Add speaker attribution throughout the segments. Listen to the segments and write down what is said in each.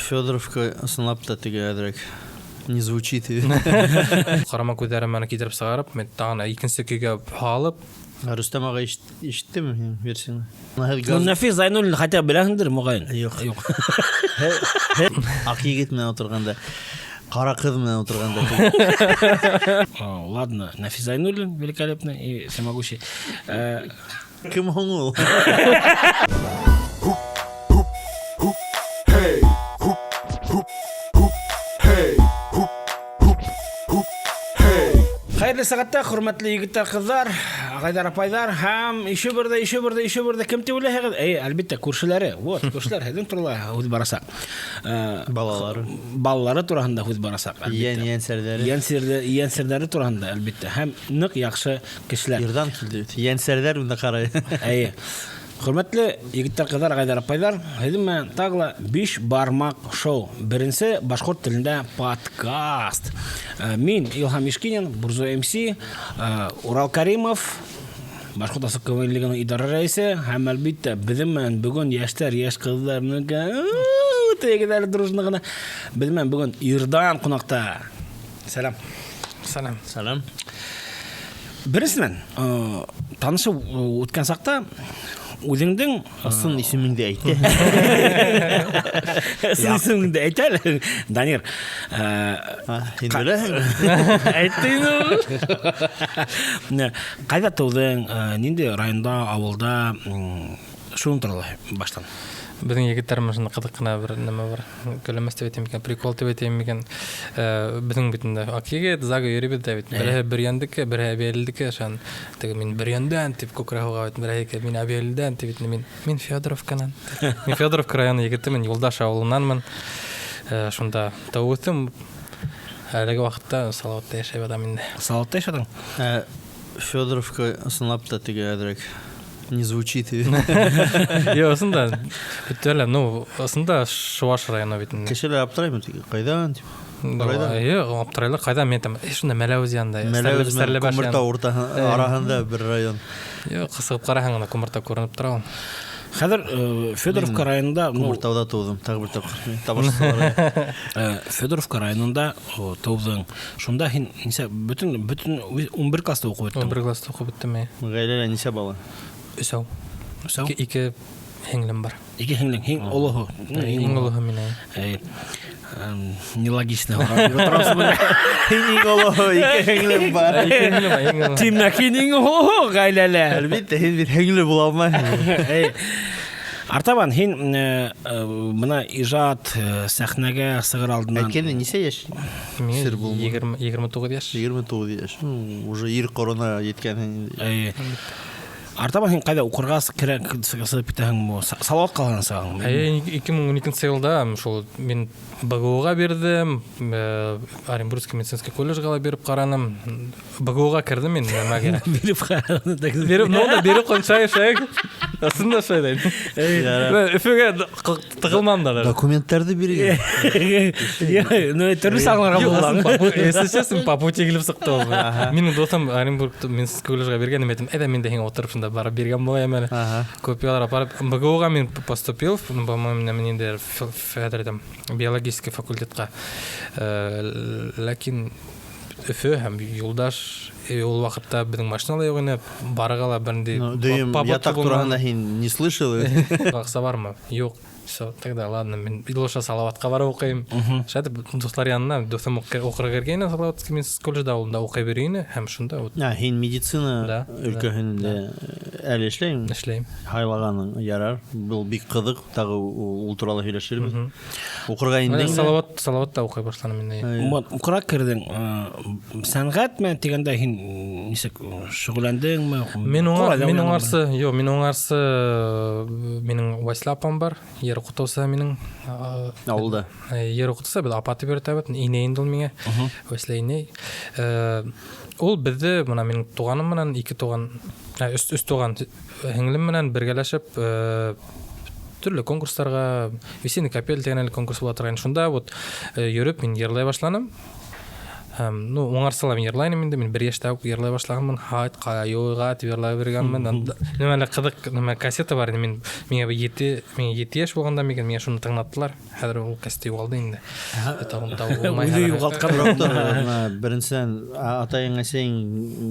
Speaker 1: Федоровка ысынлап та теге әҙерәк не звучит.
Speaker 2: Ҡарама күҙҙәрем менән китереп сығарып, мин тағын икенсе көйгә һалып.
Speaker 1: Рөстәм ағай ишеттеме һинең версияңды?
Speaker 3: Ну, Нәфис Зайнуллин хотя бы беләһеңдер, моғайын.
Speaker 1: Юҡ. Юҡ. Аҡ егет менән ултырғанда, ҡара ҡыҙ менән ултырғанда.
Speaker 3: Ладно, Нәфис Зайнуллин великолепный и всемогущий.
Speaker 1: Кем һуң ул?
Speaker 3: Хәйерле сәғәттә, хөрмәтле егеттәр, ҡыҙҙар, ағайҙар, апайҙар һәм еще берҙә, еще берҙә, еще берҙә кем тип уйлайһығыҙ? Әй, әлбиттә, күршеләре. Вот, күршеләр һеҙҙең турала һүҙ барасаҡ.
Speaker 1: Балалары.
Speaker 3: Балалары тураһында һүҙ барасаҡ, әлбиттә.
Speaker 1: Йән, йәнсәрҙәре.
Speaker 3: Йәнсәрҙәре тураһында, әлбиттә. Һәм ныҡ яҡшы кешеләр.
Speaker 1: Ирҙан килде бит. Йәнсәрҙәр унда ҡарай.
Speaker 3: Әйе. Хөрмәтле егеттәр, ҡыҙҙар, ағайҙар, апайҙар, һеҙҙең менән тағы ла Биш бармаҡ шоу. Беренсе башҡорт телендә подкаст. Мин Илһам Ишкинин, Бурзо МС, Урал Каримов, Башҡорт Асыҡ КВН лиганың идара рәйесе һәм әлбиттә беҙҙең менән бөгөн йәштәр, йәш ҡыҙҙар, тегеләр дружно ғына. Беҙҙең менән бөгөн Ирдан ҡунаҡта. Сәләм.
Speaker 2: Сәләм.
Speaker 1: Сәләм.
Speaker 3: Беренсенән, танышып үткән саҡта үҙеңдең
Speaker 1: ысын исемеңде әйт.
Speaker 3: Ысын исемеңде әйт әле, Данир.
Speaker 1: Һин беләһең.
Speaker 3: Әйтте инде. Ҡайҙа тыуҙың, ниндәй районда, ауылда, шуның турала баштан.
Speaker 2: Беҙҙең егеттәр менән шунда ҡыҙыҡ ҡына бер нәмә бар. Көләмәс тип әйтәйем микән, прикол тип әйтәйем микән. Беҙҙең бит инде аҡ егет, Зага йөрөйбөҙ ҙә бит. Береһе Бөрйәндеке, береһе Әбйәлилдеке, шунан теге мин Бөрйәндән тип күкрәк һуға бит, береһе ике, мин Әбйәлилдән тип бит, мин Федоровканан. Мин Федоровка районы егете, мин Юлдаш ауылынанмын. Шунда тыуып үҫтем. Әлеге ваҡытта Салауатта йәшәй ятам инде.
Speaker 3: Салауатта йәшәдең?
Speaker 1: Федоровка ысынлап та теге әҙерәк не звучит.
Speaker 2: Юҡ, ысында бөттө әле. Ну, ысында Шуаш районы бит инде.
Speaker 1: Кешеләр аптыраймы теге, ҡайҙан тип?
Speaker 2: Ҡайҙан? Юҡ, аптырайлар, ҡайҙан мин әйтәм, шунда Мәләүез янында,
Speaker 1: Мәләүез менән
Speaker 2: Стәрлебаш
Speaker 1: Күмертау
Speaker 2: янында.
Speaker 1: Араһында бер район.
Speaker 2: Юҡ, сығып ҡараһаң ғына Күмертау күренеп тора ул.
Speaker 3: Хәҙер Федоровка районында, ну,
Speaker 1: Күмертауда тыуҙым, тағы бер тапҡыр. Табышсылар.
Speaker 3: Федоровка районында, о, тыуҙың. Шунда һин нисә, бөтөн 11 класста уҡып бөттөң?
Speaker 2: 11 класста уҡып бөттөм, әйе.
Speaker 1: Ғаиләлә нисә бала?
Speaker 2: Өсәү.
Speaker 3: Өсәү?
Speaker 2: Ике һеңлем бар.
Speaker 3: Ике һеңлең, һин олоһо.
Speaker 2: Иң олоһо мин, әйе.
Speaker 3: Әйе. Нелогично.
Speaker 1: Һин иң олоһо, ике һеңлем бар.
Speaker 2: Ике һеңлем бар, иң олоһо.
Speaker 3: Тимәк, һин иң олоһо ғаиләлә.
Speaker 1: Әлбиттә, һин бит һеңле була алмайһың.
Speaker 3: Әйе. Артабан, һин бына ижад, сәхнәгә сығыр алдынан.
Speaker 1: Әйткәндә нисә йәш?
Speaker 2: Миңә
Speaker 1: Сер булмай.
Speaker 2: егерме туғыҙ йәш.
Speaker 1: Егерме туғыҙ йәш. Уже ир ҡорона еткәнһең инде.
Speaker 3: Әйе. Артабан һин ҡайҙа уҡырға кәрәк сығып китәһеңме? Салауат ҡалаһына сығаһыңмы?
Speaker 2: Әйе, ике мең ун икенсе йылда шул мин БГУға бирҙем, Оренбургский медицинский колледжға ла биреп ҡараным. БГУға керҙем мин, нәмәгә?
Speaker 3: Биреп ҡараным.
Speaker 2: Биреп, ну да, биреп ҡуйым, шай, шай. Ысында шай тейм.
Speaker 1: Ярар.
Speaker 2: Мин Өфөгә тығылмам да даже.
Speaker 1: Документтарҙы биргән.
Speaker 3: Ну, төрлө саңларға
Speaker 2: Юҡ,
Speaker 3: булған.
Speaker 2: ысын, если честно, по пути килеп сыҡты ул. Минең дуҫым Оренбург медицинский колледжға биргән, мин әйтәм, әйҙә мин дә һиңә ултырып шунда барып биргән булайым әле. Копиялар апарып, БГУға мин поступил, ну, по-моему, мин инде хәҙер әйтәм, биологический факультетҡа. Ләкин Өфө һәм Юлдаш, ул ваҡытта беҙҙең машина ла юҡ ине, барырға ла бер ниндәй
Speaker 1: Ну, дөйөм ятаҡ
Speaker 2: булманы.
Speaker 1: тураһында һин не слышал?
Speaker 2: Аҡса бармы? Юҡ. Всё, тогда ладно, мин лучше Салаватҡа барып уҡыйым. Шулай итеп, дуҫлар янына, дуҫым уҡырға кергәйне, Салаватский медицинский колледжда, ул унда уҡый биргәйне, һәм шунда вот.
Speaker 1: А, һин медицина
Speaker 2: Да,
Speaker 1: өлкәһендә
Speaker 2: да.
Speaker 1: әле эшләйһеңме?
Speaker 2: Эшләйем.
Speaker 1: Һайлағаның ярар. Был бик ҡыҙыҡ, тағы ул турала һөйләшербеҙ. Уҡырға
Speaker 2: Менә
Speaker 1: индең дә?
Speaker 2: Салаватта уҡый башланым инде.
Speaker 1: Әйе.
Speaker 3: Вот, уҡырға керҙең, сәнғәт менән тигәндә һин нисек шөғөлләндеңме?
Speaker 2: Мин
Speaker 3: Ҡалай уйнаныңмы?
Speaker 2: уңарсы, юҡ, мин уңарсы, минең Вәсилә апам бар, ер уҡытыусы минең,
Speaker 1: Ауылда.
Speaker 2: Ер уҡытыусы, беҙ апа тип йөрөтәбеҙ, инәй инде ул миңә. Вәсилә инәй. Ул беҙҙе, бына минең туғаным менән, ике туған, өс туған һеңлем менән бергәләшеп, төрлө конкурстарға, Весенний капель тигән әле конкурс була торғайны. Шунда вот, йөрөп мин йырлай башланым. Һәм, ну, уңарсы ла мин йырлай инем инде, мин бер йәштә үк йырлай башлаганмын, һайт, ҡайойға тип йырлай биргәнмен. Анда нимә әле ҡыҙыҡ, нимә кассета бар ине, мин миңә бер ете, миңә ете йәш булғанда микән, миңә шуны тыңлаттылар. Хәҙер ул кассета юғалды инде. Тағын табып булмай
Speaker 3: Үҙе
Speaker 2: хәҙер.
Speaker 3: юғалтҡан.
Speaker 1: Доктор, бына беренсенән, атайың, әсәйең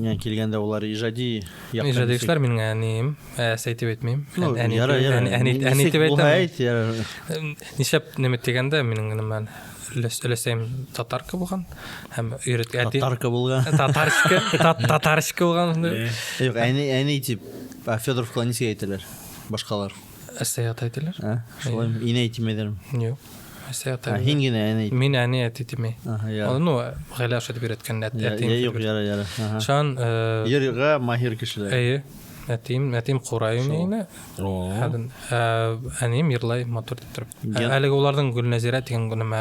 Speaker 1: менән килгәндә улар ижади яҡтан
Speaker 2: Ижади
Speaker 1: нисек?
Speaker 2: кешеләр минең әнием, әсәй тип әйтмәйем.
Speaker 1: Ну,
Speaker 2: Әни
Speaker 1: яра,
Speaker 2: тип-
Speaker 1: яра.
Speaker 2: әни, әни, әни
Speaker 1: Нисек
Speaker 2: тип
Speaker 1: булһа
Speaker 2: әйтәм.
Speaker 1: әйт, яра.
Speaker 2: Нишләп нимә тигәндә, минең нимә өләсәйем татарка булған һәм өйрәт әти
Speaker 1: Татарка булған.
Speaker 2: татарчка, татарчка булған.
Speaker 1: Юҡ, әни, әни тип, а Федоровкала нисек әйтәләр? Башҡалар.
Speaker 2: Әсәй атай тиләр.
Speaker 1: А, шулаймы? Инәй тимәйҙәрме?
Speaker 2: Юҡ. Әсәй
Speaker 1: А,
Speaker 2: атай.
Speaker 1: һин генә әней.
Speaker 2: Мин әни әти тимәй.
Speaker 1: Аһа, яра.
Speaker 2: Ну, ғаилә шулай тип өйрәткән, әтием.
Speaker 1: Я, юҡ, яра, яра. Аһа.
Speaker 2: Шан,
Speaker 1: Йырға маһир кешеләр.
Speaker 2: эйе, әтием, әтием ҡурай уйнай. Хәҙер, әнием йырлай матур итеп тороп. Әлеге уларҙың Гөлнәзирә тигән нәмә,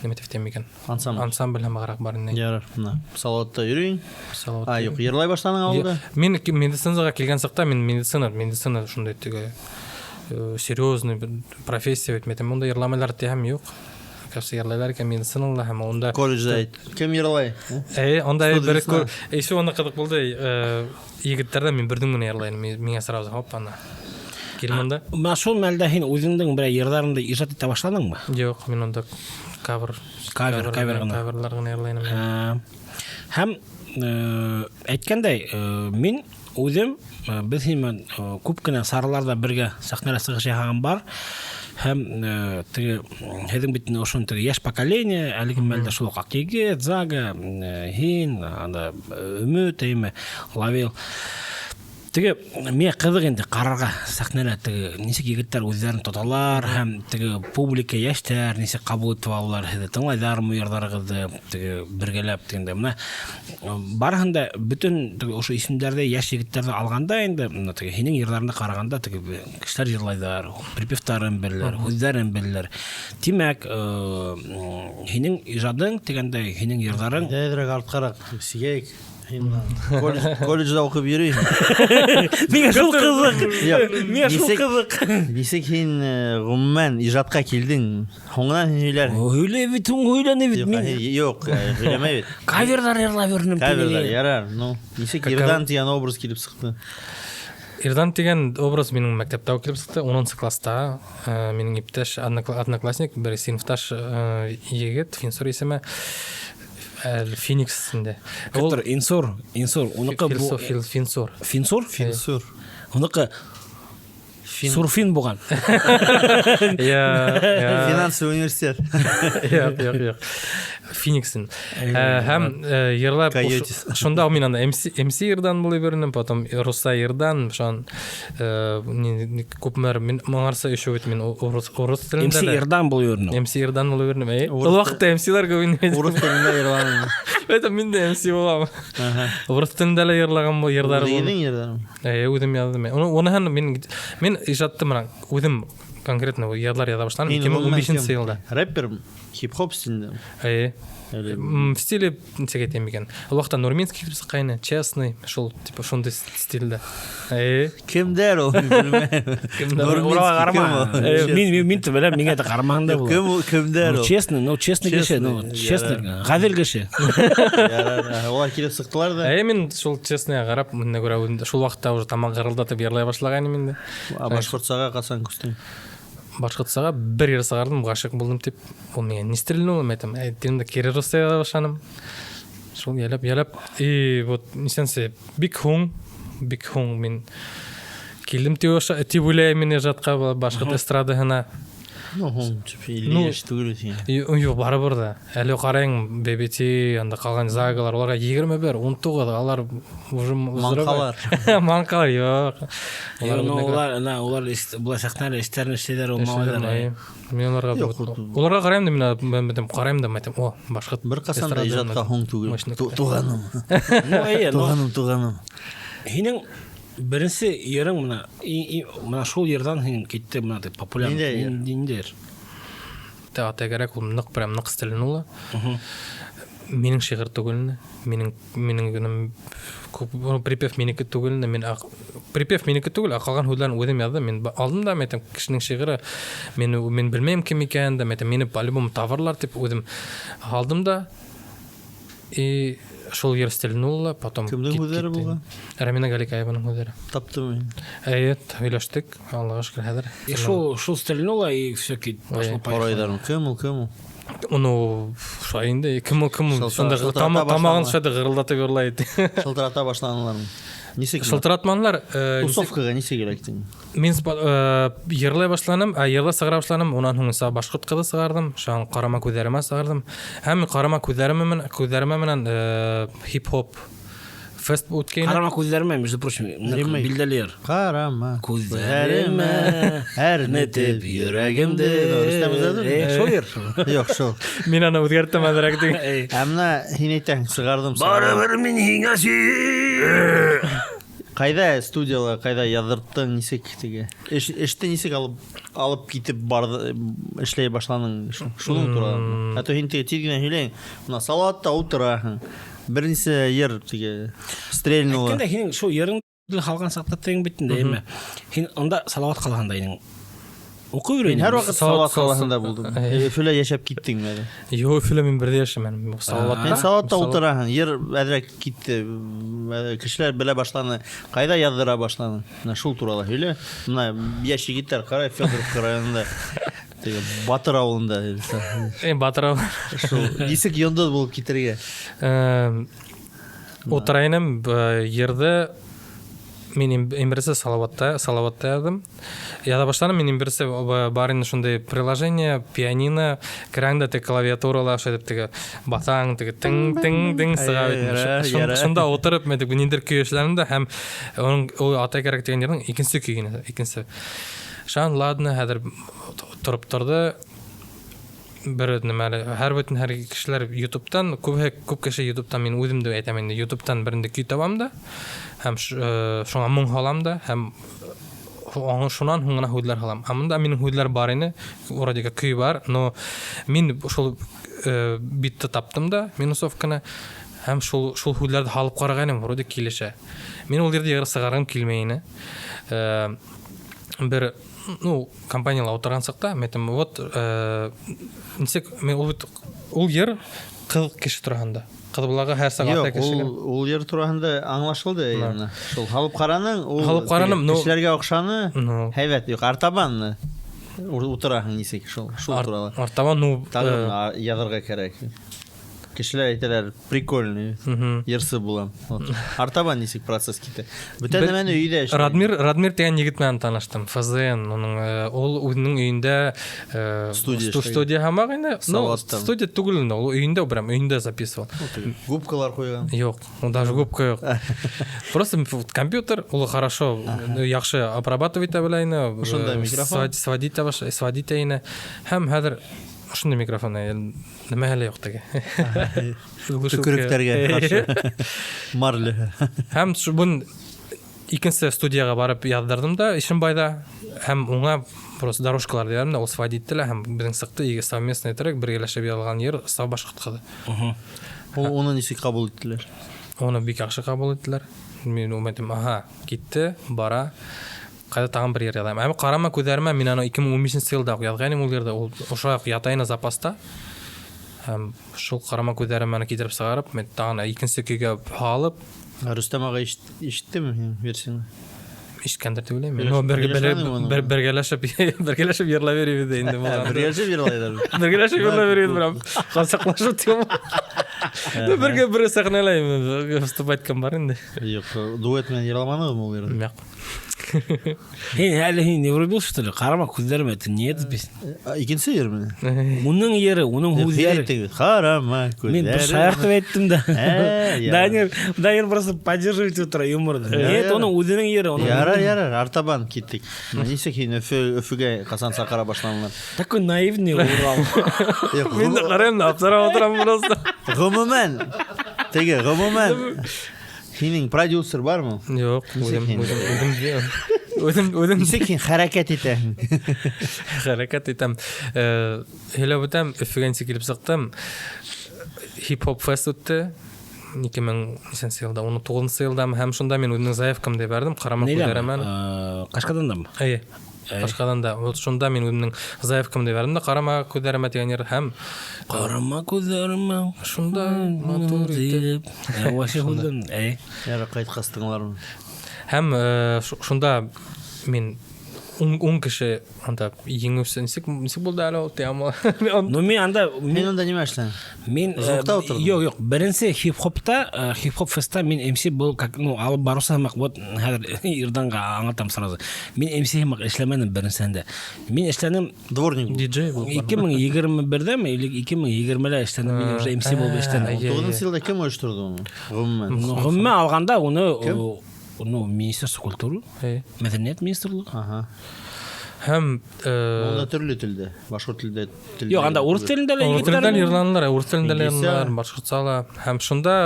Speaker 2: нимә тип әйтәм икән?
Speaker 1: Ансамбль.
Speaker 2: Ансамбль һәм ағыраҡ бар ине.
Speaker 1: Ярар, бына. Салауатта йөрөйң.
Speaker 2: Салауат.
Speaker 1: А, юҡ, йырлай башланың ауылда?
Speaker 2: Мин медицинаға килгән саҡта мин медицина шундай теге серьезный бер профессия бит. Мин унда йырламайлар тиһәм, юҡ. Кажется, йырлайлар икән медицинала һәм унда
Speaker 1: Колледжда әйт. Кем йырлай?
Speaker 2: Э, унда
Speaker 1: Студия
Speaker 2: бер
Speaker 1: весна.
Speaker 2: Еще уны ҡыҙыҡ булды. Егеттәрҙән мин берҙең генә йырлайым. Миңә сразу хоп ана. Кил монда.
Speaker 3: Бына шул мәлдә һин үҙеңдең берәй йырҙарыңды ижад итә башланыңмы?
Speaker 2: Юҡ, мин унда кавер,
Speaker 3: Кавер, кавер ғына.
Speaker 2: Каверлар ғына йырлайым.
Speaker 3: Һәм әйткәндәй, мин үҙем, беҙ һин менән, күп кенә сараларҙа бергә сәхнәлә сығыш яһаған бар. Һәм теге һеҙҙең бит инде ошоно теге йәш поколение, әлеге мәлдә шул уҡ Аҡ егет, Зага, һин, анда Өмөт, әйме, Лавел. Теге миңә ҡыҙыҡ инде ҡарарға сәхнәлә теге нисек егеттәр үҙҙәрен тоталар һәм теге публика, йәштәр нисек ҡабул итеп алалар һеҙҙе, тыңлайҙармы йырҙарығыҙҙы, теге бергәләп тигәндә. Бына барыһын да бөтөн теге ошо исемдәрҙе, йәш егеттәрҙе алғанда инде, бына теге һинең йырҙарыңды ҡарағанда теге кешеләр йырлайҙар, припевтарын беләләр, һүҙҙәрен беләләр. Тимәк, һинең ижадың тигәндәй, һинең йырҙарың
Speaker 1: Әҙерәк артҡараҡ сигәйек. Һин колледжда уҡып йөрөйһөң.
Speaker 3: Миңә шул ҡыҙыҡ.
Speaker 1: Юҡ,
Speaker 3: Миңә шул ҡыҙыҡ.
Speaker 1: Нисек һин ғөмүмән ижадҡа килдең? Һуңынан һин һөйләрһең.
Speaker 3: Һөйләй бит, һуң һөйләне бит.
Speaker 1: Юҡ,
Speaker 3: Мин
Speaker 1: юҡ, һөйләмәй бит.
Speaker 3: Каверҙар йырлап йөрөнөм
Speaker 1: Каверҙар,
Speaker 3: тигән.
Speaker 1: ярар. Ну, нисек Ирдан тигән образ килеп сыҡты?
Speaker 2: Ирдан тигән образ минең мәктәптә үк килеп сыҡты, унынсы класста. Минең иптәш, одноклассник, бер синыфташ, егет, Финсур исеме. Әле Феникс инде. Ул
Speaker 3: Көтөр, Инсур, Инсур, уныҡы бу
Speaker 2: Филсур, Финсур.
Speaker 3: Финсур?
Speaker 1: Финсур.
Speaker 3: Уныҡы Сурфин булған.
Speaker 2: Я, я.
Speaker 1: Финансовый университет.
Speaker 2: Юҡ, юҡ, юҡ. Фениксин. Һәм йырлап
Speaker 1: Койотис.
Speaker 2: шунда мин анда MC Ирдан булып йөрөнөм, потом Руса Ирдан, шунан, күпмеләр мин моңарса еще бит мин урыс телендә
Speaker 3: MC
Speaker 2: лә.
Speaker 3: Ирдан булып йөрөнөм.
Speaker 2: MC Ирдан булып йөрөнөм.
Speaker 1: Урыс
Speaker 2: Ул ваҡытта M C-лар күп ине.
Speaker 1: Урыҫ телендә йырланың.
Speaker 2: Это мин дә MC булам.
Speaker 1: Аһа.
Speaker 2: Урыҫ телендә лә йырлаған бу йырҙар булды.
Speaker 1: Үҙеңдең йырҙарың?
Speaker 2: Үҙем яҙҙым. Уны һәм мин ижадты менән үҙем конкретно йырлар яҙа башланым.
Speaker 1: Һин
Speaker 2: Ике мең ун
Speaker 1: ғөмүмән
Speaker 2: бишенсе
Speaker 1: кем?
Speaker 2: йылда.
Speaker 1: Рэпер хип-хоп стилендә? Әле
Speaker 2: В стиле, нисек әйтәм икән? Ул ваҡытта Нурминский килеп сыҡҡайны, честный, шул, типа, шундай стилдә.
Speaker 1: Кемдәр ул? Белмәйем.
Speaker 2: Кемдәр?
Speaker 1: Нурминский
Speaker 3: Урала
Speaker 1: кем
Speaker 3: ҡарама.
Speaker 1: ул?
Speaker 3: Мин беләм, миңә дә ҡарамаһаң да була.
Speaker 1: Кем ул? Кемдәр
Speaker 3: Ну,
Speaker 1: ул?
Speaker 3: честный, ну, честный кеше, ну,
Speaker 1: Честный,
Speaker 3: честный,
Speaker 1: ярар.
Speaker 3: ғәҙел кеше.
Speaker 1: Ярар, улар килеп сыҡтылар да.
Speaker 2: Мин шул честныйға ҡарап, менә күрә, үҙем дә шул ваҡытта уже тамаҡ ғырылдатып йырлай башлағайным инде.
Speaker 1: А башҡортсаға ҡасан күстең?
Speaker 2: Башҡортсаға бер йыр сығарҙым, ғашиҡ булдым тип. Ул миңә не стрельнул, мин әйтәм, тим дә кире русса яҙа башланым. Шул ялап, ялап. И вот, нисәнсе, бик һуң, бик һуң мин килдем тип тип уйлайым мин ижадҡа, башҡорт эстрадаһына.
Speaker 1: Ну, һуң, тип, илле
Speaker 2: Ну,
Speaker 1: йәш түгел бит һиңә.
Speaker 2: Юҡ, барыбер ҙә. Әле ҡарайың, BBT, анда ҡалған загалар, уларға егерме бер, ун туғыҙ, алар уже
Speaker 1: Маңҡалар.
Speaker 2: Маңҡалар, юҡ.
Speaker 3: Юҡ,
Speaker 2: Улар
Speaker 3: ну,
Speaker 2: бит
Speaker 3: улар, на, улар былай сәхнәлә эштәрен эшләйҙәр, ул
Speaker 2: Эшләйҙәр,
Speaker 3: малайҙар,
Speaker 2: әйе. Мин уларға
Speaker 1: Юҡ,
Speaker 2: бу-
Speaker 1: ул-
Speaker 2: уларға ҡарайым да, мин бит ҡарайым да, мин әйтәм, о, башҡорт
Speaker 1: Бер ҡасан да
Speaker 2: эстрадаһында
Speaker 1: ижадҡа һуң түгел.
Speaker 2: мощный
Speaker 1: Туғаным.
Speaker 3: Ну, әйе, ну,
Speaker 1: Туғаным, туғаным.
Speaker 3: Һинең беренсе йырың бына, бына шул йырҙан һин китте бына тип популяр.
Speaker 1: Ниндәй йыр?
Speaker 3: Ниндәй йыр?
Speaker 2: Тә, атай кәрәк, ул ныҡ, прям ныҡ стилен ула. Минең шиғыр түгел ине. Минең генә күп, ну, припев минеке түгел ине. Мин припев минеке түгел, ә ҡалған һүҙҙәрен үҙем яҙҙым. Мин алдым да, мин әйтәм, кешенең шиғыры, мин белмәйем кем икәнен дә, мин әйтәм, мине по-любому табырлар тип үҙем алдым да. И шул йыр стрельнула, потом
Speaker 1: Кемдең һүҙҙәре
Speaker 2: китте.
Speaker 1: булған?
Speaker 2: Рамина Галикаеваның һүҙҙәре.
Speaker 1: Таптым мин.
Speaker 2: Әйе, һөйләштек, Аллаға шөкөр, хәҙер.
Speaker 3: И шул стрельнула, и все пошло поехало.
Speaker 1: Ҡарайҙар, кем ул, кем ул?
Speaker 2: Ну, шулай инде, кем ул, кем ул?
Speaker 1: Шылтыра-
Speaker 2: Шунда
Speaker 1: шылтырата
Speaker 2: тамағын
Speaker 1: башланылар.
Speaker 2: шулай ғырылдатып йырлай ине.
Speaker 1: Шылтырата башланылармы? Нисек?
Speaker 2: Шылтыратманылар.
Speaker 1: Тусовкаға нисек эләктең?
Speaker 2: Мин йырлай башланым, йырлай сығара башланым, унан һуң исә башҡорт ҡыҙы сығарҙым, шунан ҡарама күҙҙәремә сығарҙым. Һәм мин ҡарама күҙҙәремә менән хип-хоп фест үткәйне.
Speaker 3: Ҡарама күҙҙәремә, между прочим,
Speaker 1: Ремейк.
Speaker 3: билдәле йыр.
Speaker 1: Ҡарама
Speaker 3: Күҙҙәремә
Speaker 1: әрнетеп йөрәгемде. Рөстәм Үҙәдеме?
Speaker 3: Шул йыр.
Speaker 1: Юҡ, шул.
Speaker 2: Мин аны үҙгәрттем әҙерәк тиң.
Speaker 1: Ә мына һин әйтәһең, сығарҙым, сығарҙым.
Speaker 3: Барыбер мин һиңә сөй.
Speaker 1: Ҡайҙа студияла, ҡайҙа яҙҙырттың, нисек теге? Эште нисек алып китеп барҙы, эшләй башланың? Шуның турала. Ә то һин теге тиҙ генә һөйләйһең. Мына Салауатта ултыраһың. Бер нисә йыр теге стрельнула.
Speaker 3: Әйткәндә һинең шул йырыңды һалған саҡта тең бит инде, әммә. Һин унда Салауат ҡалаһында инең. Уҡый
Speaker 1: Мин
Speaker 3: йөрөйм.
Speaker 1: һәр ваҡыт
Speaker 2: Салауат
Speaker 1: Салауат ҡалаһында булдым. Өфөлә йәшәп киттең әле.
Speaker 2: Юҡ, Өфөлә мин бер ҙә йәшәмәнем. Салауатта.
Speaker 1: Һин Салауатта ултыраһың, йыр әҙерәк китте. Кешеләр белә башланы. Ҡайҙа яҙҙыра башланы? Мына шул турала һөйлә. Мына йәш егеттәр ҡарай Федоровка районында. Теге Батыр ауылында.
Speaker 2: Батыр ауылы.
Speaker 1: Шул нисек йондоҙ булып китергә?
Speaker 2: Ултыра инем, йырҙы мин иң беренсе Салауатта яҙҙым. Яҙа башланым, мин иң беренсе бар инде шундай приложение, пианино, керәң дә теге клавиатурала шулай итеп теге баҫаң, теге тың, тың, тың сыға бит. Шунда ултырып, мин теге ниндәйҙер көй эшләнем дә, һәм уның ул Атай кәрәк тигән йырҙың икенсе көйө генә, икенсе. Шан, ладно, хәҙер тороп торҙо. Бер нәмә әле, һәр бөтен һәр кешеләр YouTube'тан, күп кеше YouTube'тан, мин үҙем дә әйтәм инде, YouTube'тан бер инде көй табам да, һәм шуңа моң һалам да, һәм шунан һуң ғына һүҙҙәр һалам. Ә монда минең һүҙҙәр бар ине, вроде как көй бар, но мин шул битте таптым да, минусовканы, һәм шул һүҙҙәрҙе һалып ҡарағайным, вроде килешә. Мин ул ерҙә йыр сығарғым килмәй ине. Бер, ну, компанияла ултырған саҡта, мин әйтәм, вот нисек, мин ул бит, ул йыр ҡыҙ кеше тураһында. Ҡыҙ балаға һәр саҡ
Speaker 1: Юҡ,
Speaker 2: атай кешегә.
Speaker 1: ул йыр тураһында аңлашылды, яғни. Шул һалып ҡараның, ул
Speaker 2: Һалып ҡараным, но
Speaker 1: кешеләргә оҡшаны,
Speaker 2: Ну.
Speaker 1: һәйбәт, юҡ, артабан утыраһың нисек, шул турала.
Speaker 2: Артабан, ну,
Speaker 1: Тағын яҙырға кәрәк. Кешеләр әйтәләр, прикольный, йырсы булам. Вот. Артабан нисек процесс китә. Бөтә нәмәне өйҙә эшләй.
Speaker 2: Радмир тигән егет менән таныштым. ФЗН, уның ул үҙенең өйөндә
Speaker 1: Студия эшләгән.
Speaker 2: студия һамаҡ инде. Ну,
Speaker 1: Салауаттан.
Speaker 2: студия түгел инде, ул өйөндә, прям өйөндә записывал.
Speaker 1: Ну, теге губкалар ҡуйған.
Speaker 2: Юҡ, ул даже губка юҡ. Просто компьютер, ул хорошо, яҡшы обрабатывать итә белә ине,
Speaker 1: Ошондай микрофон.
Speaker 2: сводить итә баш-, сводить итә ине. Һәм хәҙер ошондай микрофон, нимәһе лә юҡ теге.
Speaker 1: Төкөрөктәргә ҡаршы. Марля.
Speaker 2: Һәм бун икенсе студияға барып яҙҙырҙым да, Ишембайҙа, һәм уңа просто дорожкалар бирҙем дә, ул сводить итте лә, һәм беҙҙең сыҡты ике совместный трек, бергәләшеп яҙылған йыр, Сау башҡорт ҡыҙы.
Speaker 1: Ул уны нисек ҡабул иттеләр?
Speaker 2: Уны бик яҡшы ҡабул иттеләр. Мин уны әйтәм, аһа, китте, бара. Ҡайҙа тағын бер йыр яҙайым. Әммә ҡарама күҙҙәремә, мин аны ике мең ун бишенсе йылда уҡ яҙғайным ул йырҙы, ул ошолай уҡ ята ине запаста. Һәм шул ҡарама күҙҙәремә китереп сығарып, мин тағын икенсе көйгә һалып.
Speaker 1: Ә Рөстәм ағай ишеттеме һинең версияңды?
Speaker 2: Ишеткәндер тип уйлайым.
Speaker 1: Берләшеп
Speaker 2: Но
Speaker 1: берләшмәнеме уны?
Speaker 2: бергәләшеп йырлай бирәбеҙ инде булғанда.
Speaker 1: Бергәләшеп йырлайҙар.
Speaker 2: Бергәләшеп йырлай бирәбеҙ, прям ҡосаҡлашып тип. Ну, бергә бер сәхнәлә выступать иткән бар инде.
Speaker 1: Юҡ, дуэт менән йырламанығыҙмы ул йырҙы?
Speaker 2: Юҡ.
Speaker 3: Һин әле һин не врубился, что ли? Ҡарама күҙҙәремә, это не эта песня.
Speaker 1: А, икенсе йырмы?
Speaker 3: Уның йыры, уның
Speaker 1: Юҡ, һин
Speaker 3: һүҙҙәре.
Speaker 1: әйттең бит. Ҡарама
Speaker 3: Мин бер
Speaker 1: күҙҙәремә.
Speaker 3: шаяртып әйттем дә.
Speaker 1: Ярар.
Speaker 3: Данир просто поддерживает утро юморды. Нет,
Speaker 1: Ярар.
Speaker 3: уның үҙенең йыры, уның
Speaker 1: Ярар,
Speaker 3: үҙенең.
Speaker 1: ярар, артабан киттек. Нисек һин Өфөгә ҡасан саҡыра башланылар?
Speaker 3: Такой наивный Урал.
Speaker 1: Юҡ,
Speaker 2: Мин дә ҡарайым да, аптырап ултырам просто.
Speaker 1: Ғөмүмән, теге, ғөмүмән, һинең продюсер бармы?
Speaker 2: Юҡ,
Speaker 1: Нисек һин?
Speaker 2: үҙем.
Speaker 1: Нисек һин хәрәкәт итәһең?
Speaker 2: Хәрәкәт итәм. Һөйләп үтәм, Өфөгә нисек килеп сыҡтым. Хип-хоп фест үтте. Ике мең нисәнсе йылда, ун туғыҙынсы йылдамы, һәм шунда мин үҙемдең заявкамды ебәрҙем, ҡарама
Speaker 3: Нейҙәме?
Speaker 2: күҙҙәремә.
Speaker 3: Ҡашҡадандамы?
Speaker 2: Эйе. Кашкаданда. Вот шунда мин үҙемдең заявкамды бирҙем дә, «Ҡарама күҙҙәремә» тигән йыр һәм
Speaker 3: Ҡарама күҙҙәремә.
Speaker 2: Шунда матур итеп.
Speaker 3: Вообще һүҙен. Эй.
Speaker 1: Ярар, ҡайтҡас тыңлармын.
Speaker 2: Һәм шунда мин 10 кеше анда еңеүсе нисек булды әле ул тема.
Speaker 3: Ну мин анда
Speaker 1: Мин унда нимә эшләнем?
Speaker 3: Мин
Speaker 1: Звукта ултырҙым.
Speaker 3: Юҡ, юҡ, беренсе хип-хопта, хип-хоп фестта мин MC был, как, ну, алып барыусы һымаҡ, вот хәҙер Ирданға аңлатам сразу. Мин MC һымаҡ эшләмәнем беренсеһендә. Мин эшләнем
Speaker 1: Дворник.
Speaker 2: DJ булып.
Speaker 3: 2021-дәме или 2020-лә эшләнем, мин уже MC булып эшләнем.
Speaker 1: 9 йылда кем ойошторҙо уны? Ғөмүмән.
Speaker 3: Ну, ғөмүмән алғанда уны, ну, Министерство культуры, Мәҙәниәт министрлығы.
Speaker 1: Ага.
Speaker 2: Һәм
Speaker 1: Унда төрлө телдә, башҡорт телдә.
Speaker 3: Юҡ, анда урыҫ телендә лә
Speaker 2: урыҫ телендә лә йырланылар, урыҫ телендә лә
Speaker 1: Инглизсә.
Speaker 2: йырланылар, башҡортса ла. Һәм шунда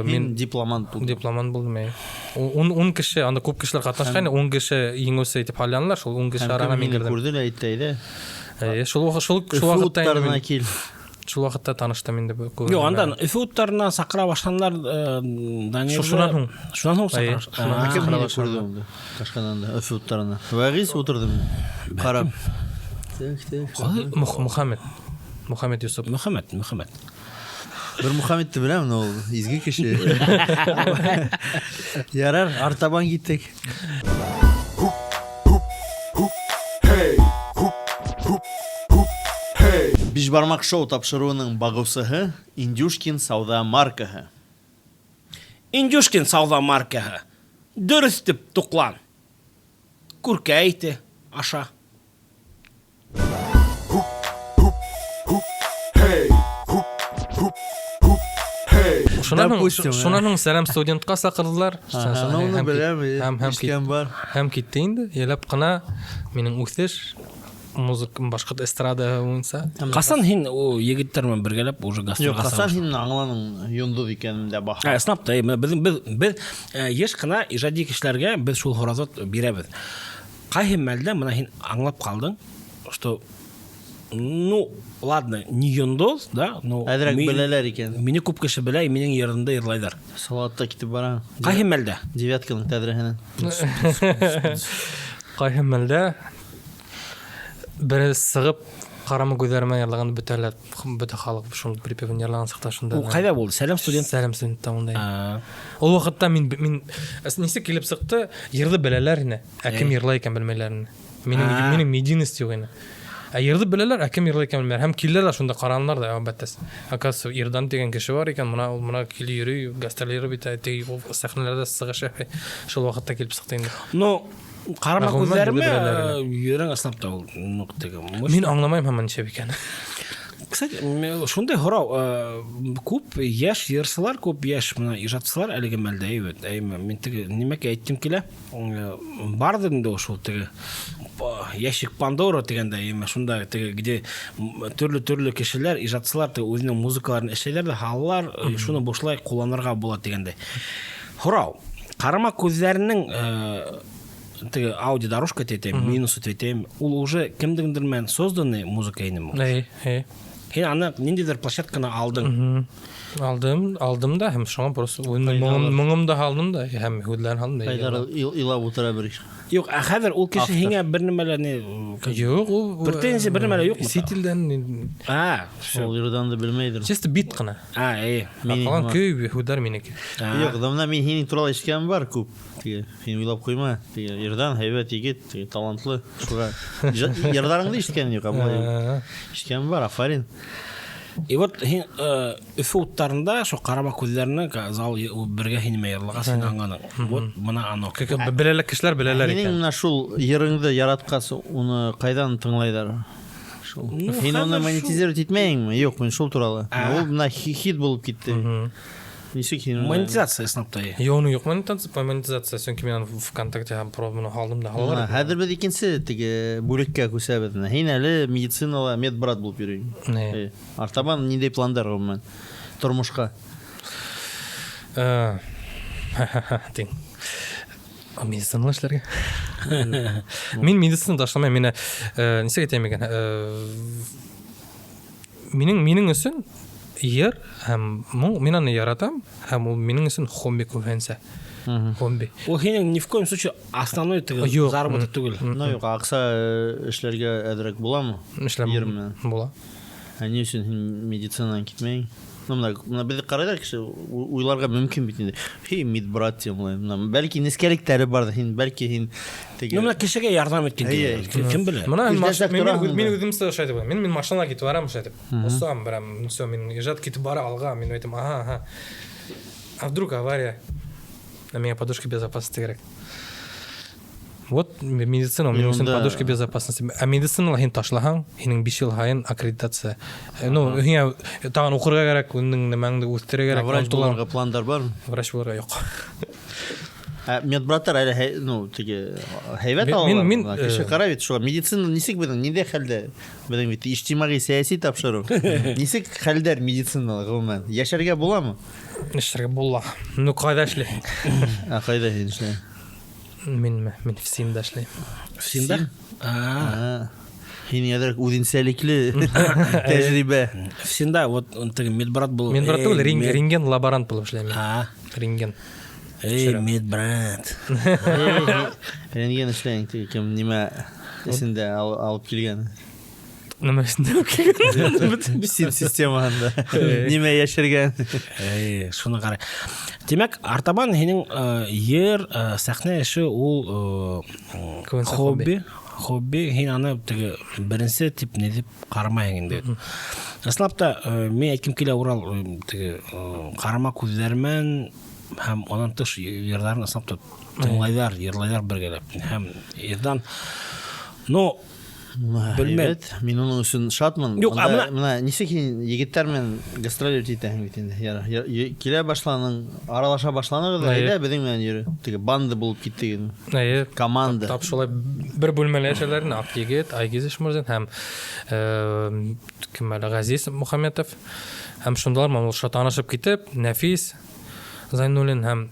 Speaker 1: Мин
Speaker 2: мин
Speaker 1: дипломант булдым.
Speaker 2: Дипломант булдым, әй. 10 кеше, анда күп кешеләр ҡатнашҡан, 10 кеше еңеүсе итеп һайланылар, шул 10 кеше
Speaker 1: Һәм
Speaker 2: араһына
Speaker 1: кем
Speaker 2: мин
Speaker 1: мине
Speaker 2: керҙем.
Speaker 1: күрҙе лә әйтте, әйҙә.
Speaker 2: Әй, шул
Speaker 1: Өфө
Speaker 2: ваҡытта инде
Speaker 1: уттарына
Speaker 2: мин
Speaker 1: кил.
Speaker 2: Шул ваҡытта таныштым инде бу
Speaker 3: Юҡ, андан Өфө уттарына саҡыра башланылар, Даниэлды.
Speaker 2: Шунан һуң.
Speaker 3: Шунан һуң
Speaker 2: Әйе,
Speaker 3: саҡыра.
Speaker 2: шунан
Speaker 1: Ә кем
Speaker 2: саҡыра
Speaker 1: мине
Speaker 2: башланылар.
Speaker 1: күрҙе унда? Кашҡананда, Өфө уттарына. Вәғиз ултырҙы мин. Ҡарап. Так, так.
Speaker 2: Мухаммед. Мухаммед Юсуп.
Speaker 3: Мөхәммәт, Мөхәммәт.
Speaker 1: Бер Мухаммедте беләм, но ул изге кеше. Ярар, артабан киттек. Бишбармаҡ шоу тапшырыуының бағыусыһы Индюшкин сауҙа маркаһы.
Speaker 3: Индюшкин сауҙа маркаһы. Дөрөҫ тип туҡлан. Күркә ите аша.
Speaker 2: Шунан һуң
Speaker 1: Допустим,
Speaker 2: шунан һуң Сәләм студентҡа саҡырҙылар.
Speaker 1: Ага, ну, уны беләм,
Speaker 2: Һәм
Speaker 1: ишеткән бар.
Speaker 2: Һәм китте инде. Йәләп ҡына минең үҫеш музыка башҡорт эстрада буйынса.
Speaker 3: Ҡасан һин ул егеттәр менән бергәләп уже
Speaker 1: Юҡ,
Speaker 3: гастролгә
Speaker 1: ҡасан
Speaker 3: сығыштың?
Speaker 1: һин аңланың йондоҙ икәнен дә баһа?
Speaker 3: Ә, ысынлап та, менә беҙ йыш ҡына ижади кешеләргә беҙ шул һорауҙы бирәбеҙ. Ҡайһы мәлдә бына һин аңлап ҡалдың, что, ну, ладно, не йондоҙ, да, но
Speaker 1: Әҙерәк беләләр икән.
Speaker 3: Мине күп кеше белә, минең йырымды йырлайҙар.
Speaker 1: Салаватта китеп бара.
Speaker 3: Ҡайһы мәлдә?
Speaker 1: Девятканың тәҙрәһенән.
Speaker 2: Ҡайһы мәлдә бер сығып ҡарама күҙҙәремә йырлаған бөтә халыҡ шул припевын йырлаған саҡта шунда.
Speaker 3: Ул ҡайҙа булды? Сәләм студент.
Speaker 2: Сәләм студентта ундай.
Speaker 3: А.
Speaker 2: Ул ваҡытта мин нисек килеп сыҡты, йырҙы беләләр ине, ә кем йырлай икән белмәйләр ине. Минең медийность юҡ ине. Ә йырҙы беләләр, ә кем йырлай икән белмәйләр. Һәм килделәр ҙә шунда ҡаранылар ҙа, әлбиттә. Оказывается, Ирдан тигән кеше бар икән, мына ул мына килеп йөрөй, гастроль йөрөп бит, теге сәхнәләрҙә сығыш яһай. Шул ваҡытта килеп сыҡты инде.
Speaker 3: Ну, ҡарама
Speaker 2: Ә, ғөмүмән,
Speaker 3: күҙҙәремә,
Speaker 2: йырҙы беләләр ине.
Speaker 3: йөрөң ысынлап та ул, ну, теге, мощный.
Speaker 2: Мин аңламайым һаман нисек икән.
Speaker 3: Кстати, шундай һорау, күп йәш йырсылар, күп йәш мына ижадсылар әлеге мәлдә, әйбәт, әйме, мин теге нимәкә әйткем килә, бар инде ошол теге ящик Пандора тигәндә, әйме, шунда теге, где төрлө-төрлө кешеләр, ижадсылар теге үҙенең музыкаларын эшләйләр ҙә һалалар, шуны бушлай ҡулланырға була тигәндәй. Һорау, ҡарама күҙҙәренең, теге аудиодорожка тип әйтәйем, минусы тип әйтәйем, ул уже кемдеңдер менән созданный музыка инеме?
Speaker 2: Әй, әй.
Speaker 3: Һин аны ниндәйҙер площадканы алдың.
Speaker 2: Алдым, алдым да, һәм шуңа просто үҙемдең
Speaker 1: Ҡайҙа
Speaker 2: моңом да алдым да, һәм һүҙҙәрен алдым да.
Speaker 1: Ҡайҙар илап ултыра бер кеше.
Speaker 3: Юҡ, ә хәҙер ул кеше
Speaker 1: Автор.
Speaker 3: һиңә бер нәмә лә ни,
Speaker 2: Юҡ, ул
Speaker 3: Претензия бер нәмә лә юҡмы?
Speaker 2: Сит илдән ни-
Speaker 3: А, всё.
Speaker 1: Ул Ирданды белмәйҙер.
Speaker 2: Чисто бит ҡына.
Speaker 3: А, эй.
Speaker 1: Минең
Speaker 2: Ҡалған
Speaker 1: бар.
Speaker 2: көй һүҙҙәр минеке.
Speaker 3: А.
Speaker 1: Юҡ, бына мин һинең турала ишеткәнем бар күп. Теге, һин уйлап ҡуйма. Теге, Ирдан һәйбәт егет, теге, талантлы. Шуға йырҙарыңды ишеткәнем юҡ, ә былай ишеткәнем бар, афарин.
Speaker 3: И вот һин, Өфө уттарында шул ҡарама күҙҙәренә зал бергә һин нимә йырлағас, һин аңланың. Вот бына оно.
Speaker 2: Как беләләр, кешеләр беләләр
Speaker 1: Һинең
Speaker 2: икән.
Speaker 1: менә шул йырыңды яратҡас, уны ҡайҙан тыңлайҙар? Шул.
Speaker 3: Ну,
Speaker 1: Һин уны
Speaker 3: хәҙер шул.
Speaker 1: монетизировать итмәйеңме? Юҡ, мин шул турала.
Speaker 3: А.
Speaker 1: Ул бына хит булып китте. Нисек һин уны-
Speaker 3: Монетизация ысынлап та.
Speaker 2: Юҡ, уны юҡ монетизация, сөнки мин аны ВКонтакте һәм пробаны алдым да
Speaker 1: Бына,
Speaker 2: алалар.
Speaker 1: хәҙер беҙ икенсе теге бүлеккә күсәбеҙ. Бына һин әле медицинала медбрат булып йөрөйһөң.
Speaker 2: Не.
Speaker 1: Артабан ниндәй пландар ғөмүмән тормошҡа?
Speaker 2: Тиң. А, медицинала эшләргә? Мин медицина ташламайым. Мине, нисек әйтәйем икән? Минең өсөн йыр һәм моң, мин аны яратам, һәм ул минең өсөн хобби күбенсә. Хобби.
Speaker 3: Ул һинең ни в коем случае основной теге
Speaker 2: Юҡ.
Speaker 3: заработок түгел.
Speaker 1: Ну, юҡ, аҡса эшләргә әҙерәк буламы?
Speaker 2: Эшләп
Speaker 1: Йыр менән.
Speaker 2: була.
Speaker 1: Ә ни өсөн һин медицинанан китмәйһең? Ну, мына беҙҙе ҡарайҙар кеше уйларға мөмкин бит инде. Һей, медбрат тием улай. Мына бәлки нескәлектәре барҙыр, һин бәлки һин теге.
Speaker 3: Ну, мына кешегә ярҙам иткән
Speaker 1: Эйе.
Speaker 3: тигән. Кем белә?
Speaker 2: Мына
Speaker 1: Иртәнсәк
Speaker 2: мин
Speaker 1: тораһың
Speaker 2: мин
Speaker 1: да.
Speaker 2: үҙемсә ошолай тип уйлайым. Мин машинала китеп барам ошолай тип. Осам, прям, все, мин ижат китеп бара алға, мин әйтәм, ага, ага. А вдруг авария? А миңә подушка безопасности кәрәк. Вот медицина, минең өсөн
Speaker 1: Унда-
Speaker 2: подушка безопасности. Ә медицинала һин ташлаһаң, һинең 5 йыл һайын аккредитация. Ну, һиңә тағын уҡырға кәрәк, үҙеңдең нәмәңде үҫтерергә кәрәк.
Speaker 1: Врач
Speaker 2: ынтылаң.
Speaker 1: булырға пландар бармы?
Speaker 2: Врач булырға юҡ.
Speaker 1: Ә медбраттар әле ну, теге һәйбәт алалар.
Speaker 2: Мин,
Speaker 1: Кеше ҡарай бит шуға. Медицина нисек беҙҙең, ниндәй хәлдә? Беҙҙең бит ижтимағи сәйәси тапшырыу. Нисек хәлдәр медицинала ғөмүмән? Йәшәргә буламы?
Speaker 2: Эшләргә була. Ну, ҡайҙа эшләй?
Speaker 1: Ә ҡайҙа һин эшләйһең?
Speaker 2: Минме? Мин ФСИНда эшләйем.
Speaker 3: ФСИНда?
Speaker 1: А. Һинең әҙерәк үҙенсәлекле тәжрибә.
Speaker 3: ФСИНда вот теге медбрат булып.
Speaker 2: Медбрат түгел,
Speaker 3: Эй,
Speaker 2: рентген лаборант булып эшләйем мин.
Speaker 3: А.
Speaker 2: Рентген.
Speaker 3: Эй, медбрат.
Speaker 1: Рентген эшләйем, теге кем нимә эсендә алып килгән.
Speaker 2: Нәмә эсендә алып килгән?
Speaker 1: ФСИН системаһында. Нимә йәшергән?
Speaker 3: Эй, шуны ҡара. Тимәк, артабан һинең йыр, сәхнә эше ул
Speaker 2: Күбенсә
Speaker 3: хобби. Хобби, һин аны теге беренсе тип ни тип ҡарамайһың инде. Ысынлап та, мин әйткем килә, Урал, теге ҡарама күҙҙәр менән һәм унан тыш йырҙарын ысынлап та тыңлайҙар, йырлайҙар бергәләп. Һәм йырҙан, ну, белмәйем.
Speaker 1: Әйбәт, мин уның өсөн шатмын.
Speaker 3: Юҡ, ә
Speaker 1: Бында
Speaker 3: мына
Speaker 1: мына нисек һин егеттәр менән гастролировать итәһең бит инде. Яра, килә башланың, аралаша башланығыҙ,
Speaker 2: Әйе.
Speaker 1: әйҙә беҙҙең менән йөрө. Теге банда булып киттек инде.
Speaker 2: Әйе.
Speaker 1: Команда.
Speaker 2: Тап шулай бер бүлмәлә яшәләр, Аҡ егет, Айгиз Ишмурзин һәм кем әле, Ғәзиз Мөхәммәтов. Һәм шундалар менән ул танышып китеп, Нәфис Зайнуллин һәм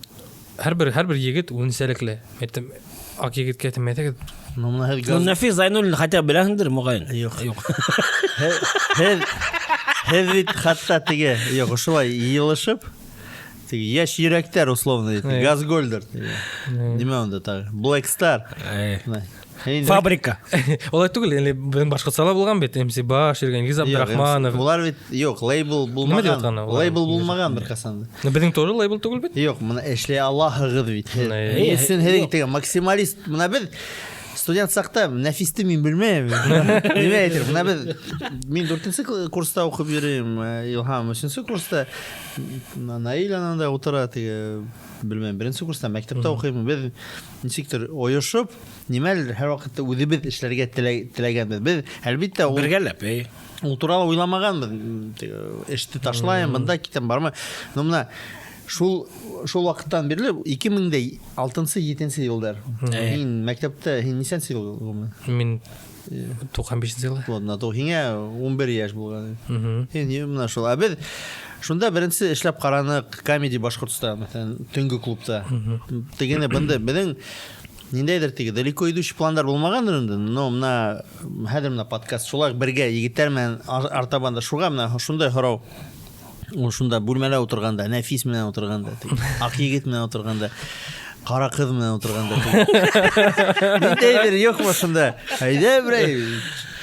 Speaker 2: һәрбер егет үҙенсәлекле. Әйттем, Аҡ егеткә әйтәм, әйҙәгеҙ.
Speaker 1: Ну, мына һеҙ
Speaker 3: Ну,
Speaker 1: газ-
Speaker 3: Нәфис Зайнуллин хотя бы беләһеңдер, моғайын.
Speaker 1: Юҡ.
Speaker 3: Юҡ.
Speaker 1: Һеҙ бит хатта теге, юҡ, ошолай йыйылышып, теге йәш йөрәктәр условно, теге,
Speaker 2: Әйе.
Speaker 1: Газгольдер, теге. Нимә унда тағы? Black Star.
Speaker 3: Әйе.
Speaker 1: Мына. Инде
Speaker 3: Фабрика.
Speaker 2: Улай түгел, инде беҙҙең башҡортсала булған бит, МС Баш, йөрөгән Илгиз
Speaker 1: Юҡ,
Speaker 2: Абдрахманов.
Speaker 1: Улар бит, юҡ, лейбл
Speaker 2: Нимә тип
Speaker 1: булмаған.
Speaker 2: атҡаны улар?
Speaker 1: Лейбл булмаған бер ҡасан да.
Speaker 2: Ну, беҙҙең тоже лейбл түгел бит.
Speaker 1: Юҡ, мына эшләй алаһығыҙ бит.
Speaker 2: Әйе.
Speaker 1: Ни өсөн һеҙҙең
Speaker 3: Юҡ.
Speaker 1: теге максималист, мына беҙ студент саҡта Нәфисте мин белмәйем. Нимә әйтер? Мына беҙ, мин дүртенсе курста уҡып йөрөйөм, Илһам өсөнсө курста, Наил ананда ултыра, теге, белмәйем, беренсе курста мәктәптә уҡыйм. Беҙ нисектер ойошоп, нимәлер һәр ваҡытта үҙебеҙ эшләргә теләгәнбеҙ. Беҙ, әлбиттә,
Speaker 3: Бергәләп, эй.
Speaker 1: ул турала уйламағанбыҙ. Теге, эште ташлайым, бында китәм, бармай. Но мына шул ваҡыттан бирле ике мең дә алтынсы, етенсе йылдар.
Speaker 3: Әйе.
Speaker 1: Һин мәктәптә, һин нисәнсе йыл ғүмер?
Speaker 2: Мин туҡһан бишенсе йылда.
Speaker 1: Ладно, то һиңә 11 йәш булған. Һин мына шул. Ә беҙ шунда беренсе эшләп ҡараныҡ Камеди Башҡортостан, мәҫәлән, төнгө клубта. Тегене бында беҙҙең ниндәйҙер теге далеко идущий пландар булмағандыр инде, но мына хәҙер мына подкаст шулай бергә егеттәр менән артабан да шуға мына шундай һорау. Ул шунда бүлмәлә ултырғанда, Нәфис менән ултырғанда, теге, Аҡ егет менән ултырғанда, Ҡара ҡыҙ менән ултырғанда, теге. Ниндәйҙер юҡмы шунда? Әйҙә берәй,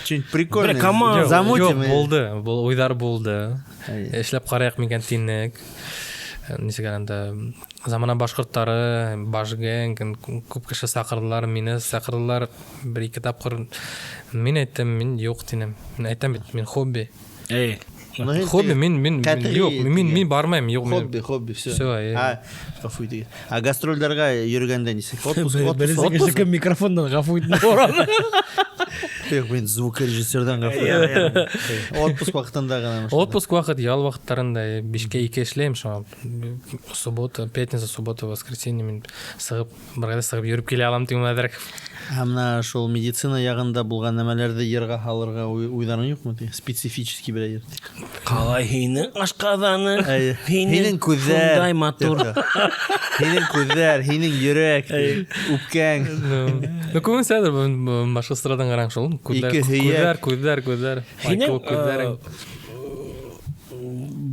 Speaker 1: что-нибудь прикольное.
Speaker 3: Бер команда.
Speaker 2: Юҡ,
Speaker 1: Замутим.
Speaker 2: юҡ, булды, был уйҙар булды.
Speaker 1: Әйе.
Speaker 2: Эшләп ҡарайыҡ микән тинек. Нисек әле замана башҡорттары, баш гэнг, күп кеше саҡырҙылар, мине саҡырҙылар бер-ике тапҡыр. Мин әйттем, мин юҡ тинем. Мин әйтәм бит, мин хобби.
Speaker 3: Эй.
Speaker 1: Ну, һин
Speaker 2: Хобби,
Speaker 1: теге
Speaker 2: мин,
Speaker 1: ҡәтғи
Speaker 2: юҡ,
Speaker 1: теге.
Speaker 2: мин бармайым, юҡ, мин.
Speaker 1: Хобби, хобби, всё.
Speaker 2: Всё, әйе.
Speaker 1: А, ғәфү итегеҙ. А гастролдәргә йөрөгәндә нисек? Отпуск, отпуск,
Speaker 3: Беренсе
Speaker 1: отпуск.
Speaker 3: кеше кем микрофондан ғәфү итеп һораны.
Speaker 1: Юҡ, мин звукорежиссерҙан ғәфү итәм. Отпуск ваҡытында ғына шунда.
Speaker 2: Отпуск ваҡыт, ял ваҡыттарында бишкә ике эшләйем, шуңа суббота, пятница, суббота, воскресенье мин сығып, бер ҡайҙа сығып йөрөп килә алам тигән әҙерәк.
Speaker 1: Ә мына шул медицина яғында булған нәмәләрҙе йырға һалырға уйҙарың юҡмы? Специфический берәй йыр.
Speaker 3: Ҡалай һинең ашҡаҙаның,
Speaker 1: Әйе.
Speaker 3: һинең
Speaker 1: Һинең күҙҙәр.
Speaker 3: шундай матур.
Speaker 1: Һинең күҙҙәр, һинең йөрәк, үпкәң.
Speaker 2: Ну, күбенсә хәҙер башҡа эстрададан ҡараң шул. Күҙҙәр,
Speaker 1: Ике һөйәк.
Speaker 2: күҙҙәр, күҙҙәр, күҙҙәр.
Speaker 3: Һинең,
Speaker 2: Айкүк күҙҙәрең.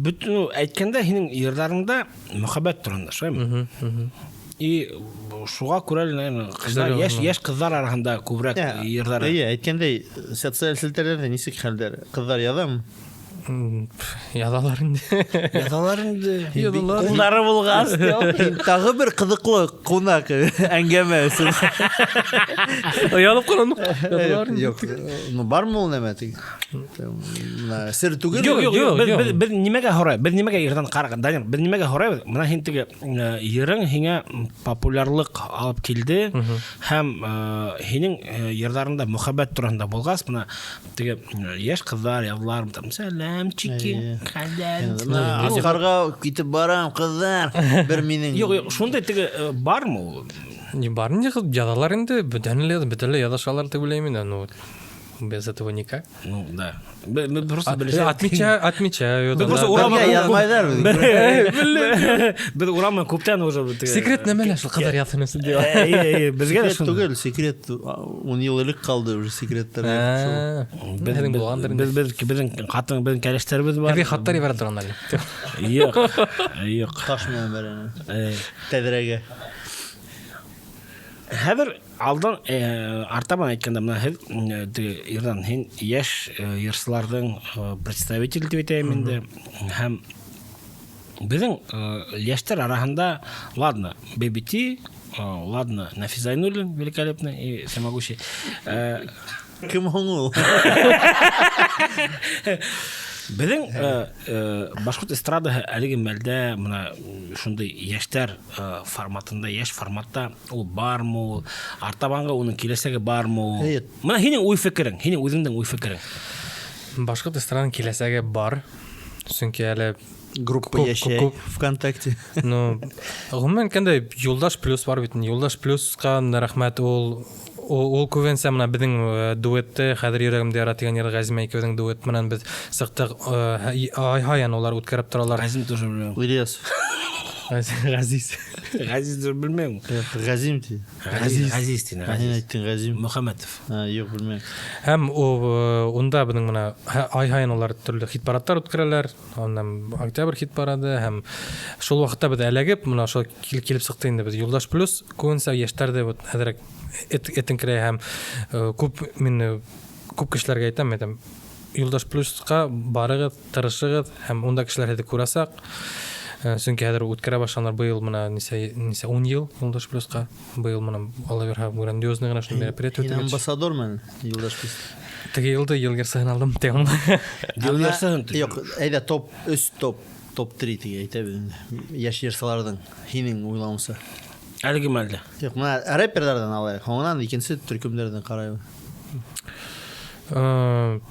Speaker 3: бөтөн әйткәндә һинең йырҙарыңда мөхәббәт тураһында, шулаймы? И шуға күрә лә, наверное, ҡыҙҙар,
Speaker 2: Кешеләр
Speaker 3: йәш,
Speaker 2: яҙмай.
Speaker 3: йәш ҡыҙҙар араһында күберәк йырҙары.
Speaker 1: Эйе, әйткәндәй, социаль селтәрҙәрҙә нисек хәлдәр? Ҡыҙҙар яҙамы?
Speaker 2: Яҙалар инде.
Speaker 3: Яҙалар инде.
Speaker 2: Яҙалар.
Speaker 3: Ҡулдары булғас.
Speaker 1: Һин тағы бер ҡыҙыҡлы ҡунаҡ әңгәмә өсөн.
Speaker 2: Оялып ҡалам. Яҙалар инде.
Speaker 1: Юҡ, ну бармы ул нәмә теге? Бына сер түгел.
Speaker 3: Юҡ, юҡ,
Speaker 2: Юҡ,
Speaker 3: беҙ,
Speaker 2: юҡ.
Speaker 3: беҙ, беҙ нимәгә һорай? Беҙ нимәгә йырҙан ҡараған? Данил, беҙ нимәгә һорайбыҙ? Бына һин теге йырың һиңә популярлыҡ алып килде һәм һинең йырҙарыңда мөхәббәт тураһында булғас, бына теге йәш ҡыҙҙар яҙалар, там, сәләм, чики,
Speaker 1: Эйе.
Speaker 3: хәләл.
Speaker 1: Бына Асҡарға китеп барам, ҡыҙҙар. Бер минең.
Speaker 3: Юҡ, юҡ, шундай теге бармы ул?
Speaker 2: Не бар инде, ҡыҙ яҙалар инде, бөтәһен лә, бөтәһен лә яҙышалар тип уйлайым инде, ну, без этого никак.
Speaker 3: Ну, да. Беҙ просто белешә.
Speaker 2: Отмечаю,
Speaker 3: Беҙ
Speaker 2: да,
Speaker 3: просто
Speaker 2: да.
Speaker 3: урам-
Speaker 1: Беҙгә яҙмайҙар.
Speaker 3: Беҙ урамдан күптән уже теге-
Speaker 2: Секрет нәмә лә шул ҡыҙҙар яҙһын өсөн тип.
Speaker 3: Эйе, эйе, беҙгә лә
Speaker 1: Секрет
Speaker 3: шундай.
Speaker 1: түгел, секрет 10 йыл элек ҡалды уже секреттар.
Speaker 2: Ә,
Speaker 3: Беҙ,
Speaker 2: һеҙҙең булғандыр инде.
Speaker 3: беҙ, беҙ, беҙҙең ҡатын, беҙҙең кәләштәребеҙ бар.
Speaker 2: Һеҙгә хаттар ебәрә торған әле.
Speaker 3: Юҡ, юҡ.
Speaker 1: Таш менән бәрәне. Тәҙрәгә.
Speaker 3: Хәҙер алдан артабан әйткәндә, бына һеҙ, теге йырҙан һин йәш йырсыларҙың представитель тип әйтәйем инде. Һәм беҙҙең йәштәр араһында, ладно, Baby T, ладно, Нафис Зайнуллин, великолепный и всемогущий.
Speaker 1: Кем һуң ул?
Speaker 3: Беҙҙең башҡорт эстрадаһы әлеге мәлдә бына шундай йәштәр форматында, йәш форматта ул бармы ул, артабанға уның киләсәге бармы ул?
Speaker 1: Эйе.
Speaker 3: Бына һинең уй-фекерең, һинең үҙеңдең уй-фекерең.
Speaker 2: Башҡорт эстраданың киләсәге бар. Сөнки әле
Speaker 1: Группа
Speaker 2: Күп,
Speaker 1: йәшәй
Speaker 2: күп, күп.
Speaker 1: ВКонтакте.
Speaker 2: Ну, ғөмүмән әйткәндә, Юлдаш плюс бар бит. Юлдаш плюсҡа рәхмәт, ул күбенсә бына беҙҙең дуэтты Хәҙер йөрәгемде яра тигән йыр Ғәзимә икәүҙең дуэт менән беҙ сыҡтыҡ, ай һайын улар үткәреп торалар.
Speaker 3: Ғәзим тоже белмәйем.
Speaker 1: Ильяс.
Speaker 2: Ғәзиз.
Speaker 3: Ғәзиз тоже белмәйем.
Speaker 1: Юҡ, Ғәзим ти.
Speaker 3: Ғәзиз, Ғәзиз тине,
Speaker 1: Ә һин
Speaker 3: Ғәзиз.
Speaker 1: әйттең Ғәзим.
Speaker 3: Мөхәммәтов.
Speaker 1: А, юҡ, белмәйем.
Speaker 2: Һәм унда беҙҙең бына ай һайын улар төрлө хит-парадтар үткәрәләр. Унан октябрь хит-парады һәм шул ваҡытта беҙ эләгеп, бына ошо килеп сыҡты инде беҙ Юлдаш плюс күбенсә йәштәрҙе вот әҙерәк этеңкерәй һәм күп мин күп кешеләргә әйтәм, әйтәм, Юлдаш плюсҡа барығыҙ, тырышығыҙ һәм унда кешеләр һеҙҙе күрәсәк. Сөнки хәҙер үткәрә башланар быйыл бына нисә 10 йыл Юлдаш плюсҡа. Быйыл бына Алла бирһә грандиозный ғына шундай мероприятие
Speaker 1: Һин
Speaker 2: үткәргәс.
Speaker 1: амбассадор менән Юлдаш плюс.
Speaker 2: Теге йылды йыл йырсыһын алдым, тип.
Speaker 3: Йыл йырсыһын ти.
Speaker 1: Юҡ, әйҙә топ 3, топ 3 тиге әйтәбеҙ инде. Йәш йырсыларҙың һинең уйлауыңса.
Speaker 3: Әлеге мәлдә.
Speaker 1: Юҡ, бына рэперҙарҙан алайыҡ, һуңынан икенсе төркөмдәрҙән ҡарайбыҙ.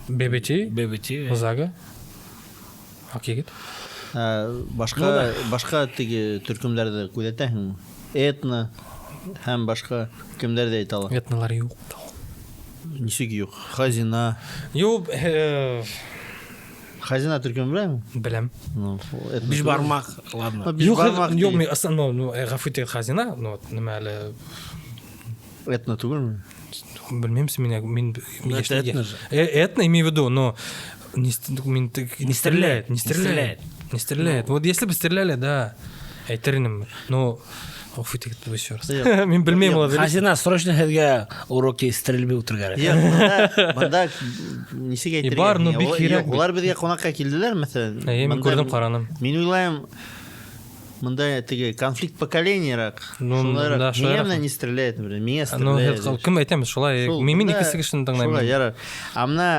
Speaker 2: Baby T,
Speaker 3: Baby T,
Speaker 2: Зага. Аҡ егет.
Speaker 1: Башҡа теге төркөмдәрҙе күҙәтәһеңме? Этно һәм башҡа кемдәрҙе әйтә ала?
Speaker 2: Этнолар юҡ.
Speaker 1: Нисек юҡ? Хазина.
Speaker 2: Юҡ,
Speaker 1: Хазина төркөмө беләһеңме?
Speaker 2: Беләм.
Speaker 1: Ну, этно
Speaker 3: Биш
Speaker 1: түгел.
Speaker 3: бармаҡ, ладно.
Speaker 1: Ну, биш
Speaker 2: Юҡ,
Speaker 1: бармаҡ
Speaker 2: юҡ,
Speaker 1: ти.
Speaker 2: мин ысын, ну, ну, ғәфү итегеҙ, Хазина, ну, вот, нимә әле?
Speaker 1: Этно түгелме?
Speaker 2: Белмәйем, мин
Speaker 3: Ну, это
Speaker 2: йәш-
Speaker 3: этно же.
Speaker 2: Этно, имею в виду, но не мин не
Speaker 3: Не стреляет,
Speaker 2: стреляет, не
Speaker 3: не
Speaker 2: стреляет.
Speaker 3: стреляет.
Speaker 2: Не стреляет. Вот если бы стреляли, да. Әйтер инем. Но Ғәфү итегеҙ еще раз.
Speaker 1: Юҡ.
Speaker 2: Мин белмәйем
Speaker 1: Юҡ,
Speaker 2: уларҙы.
Speaker 3: Хазина срочно һеҙгә уроки стрельбы үтергә кәрәк.
Speaker 1: Юҡ, бында нисек әйтергә?
Speaker 2: Бар, но бик
Speaker 1: Юҡ,
Speaker 2: һирәк бит.
Speaker 1: улар беҙгә ҡунаҡҡа килделәр, мәҫәлән.
Speaker 2: Эйе, мин
Speaker 1: Бында
Speaker 2: күрҙем, ҡараным.
Speaker 1: Мин уйлайым, бында теге конфликт поколенийраҡ.
Speaker 2: Ну,
Speaker 1: Шулайыраҡ.
Speaker 2: да,
Speaker 1: Миңә
Speaker 2: шулайыраҡ.
Speaker 1: менән не стреляет, например. Миңә
Speaker 2: Ну,
Speaker 1: стреляет.
Speaker 2: кем әйтәм, шулай.
Speaker 1: Шул,
Speaker 2: Мин
Speaker 1: бында
Speaker 2: икенсе кешене тыңлайым.
Speaker 1: Шулай, ярар. Ә бына